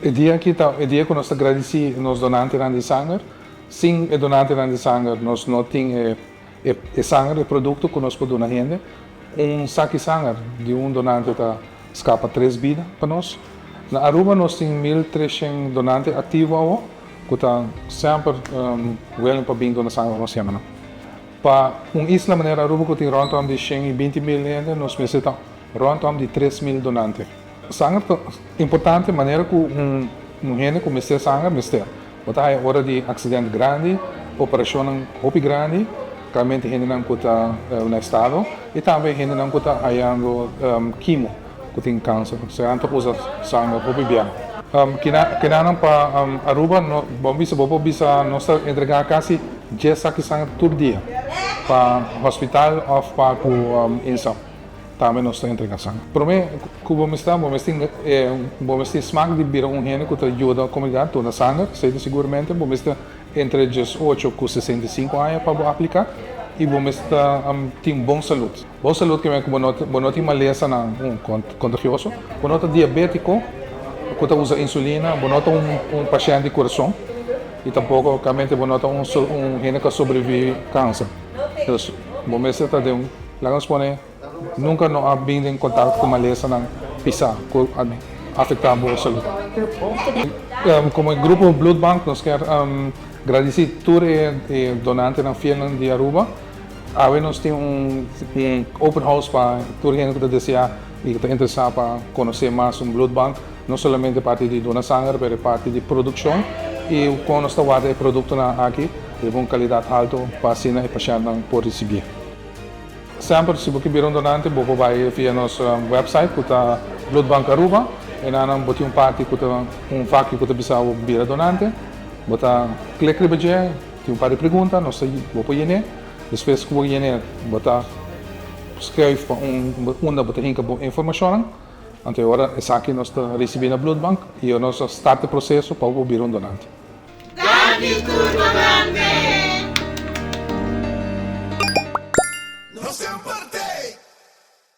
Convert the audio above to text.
E dia aki ta e dia ku nos ta gradisí nos donantenan di sanger. Sin e donantenan di sanger nos no tin e e sanger, e produkto ku nos por duna hende. Un saki sanger di un donante ta skapa tres bida pa nos. Na Aruba nos tin 1300 donante aktivo awo ku ta semper willing pa bin duna sanger ora nos yama nan. Pa un isla manera Aruba ku tin rònt om di 120 mil hende nos mester ta rònt om di 3000 donante. Sanger ta importante manera ku un hende ku mester sanger mester. Bo ta haya ora di aksident grandi, operashonnan hopi grandi, kalmente hendenan ku ta na estado i tambe hendenan ku ta hayando kimo ku tin kanser. Osea nan ta usa sanger hopi bia. Kinanan pa Aruba no bo bisa bo por bisa nos ta entrega kasi dies saki sanger tur dia pa hospital òf pa ku INSA. Tambe nos ta entrega sanger. Promé ku bo mester bo mester bo mester smak di bira un hende ku ta yuda komunidat duna sanger, esei ta siguramente bo mester entre 18 ku 65 aña pa bo apliká i bo mester tin bon salud. Bon salud ke men ku bo no bo no tin malesanan kontagioso, bo no ta diabétiko ku ta usa insulina, bo no ta un un pashènt di kurason i tampoko kamente bo no ta un un hende ku a sobrevivi kanser. Dus bo mester ta den un, laga nos pone. Nunka no a bin den kontakto ku malesanan pisá ku a afektá bo salud. Komo e grupo Bloedbank nos kier gradisí tur e donantenan fielnan di Aruba. Awe nos tin un open house pa tur hende ku ta deseá i ku ta interesá pa konosé mas un bloedbank, no solamente parti di duna sanger pero e parti di produkshon i kon nos ta warda e produktonan aki riba un kalidat haltu pa asina e pashèntnan por risibié. Semper si bo ke bira un donante bo por bai via nos website ku ta Bloedbank Aruba. Enanan bo tin un parti ku ta un vakio ku ta bisa bo bira donante. Bo ta klik riba dje, tin un par di pregunta, nos ta bo por yen'é. Despues ku bo yen'é bo ta skruif pa un unda bo ta hinka bo informashonnan. Anto e ora esaki nos ta risibí na Bloedbank i nos ta start e proseso pa bo bira un donante. Danki tur donante! Nos semper.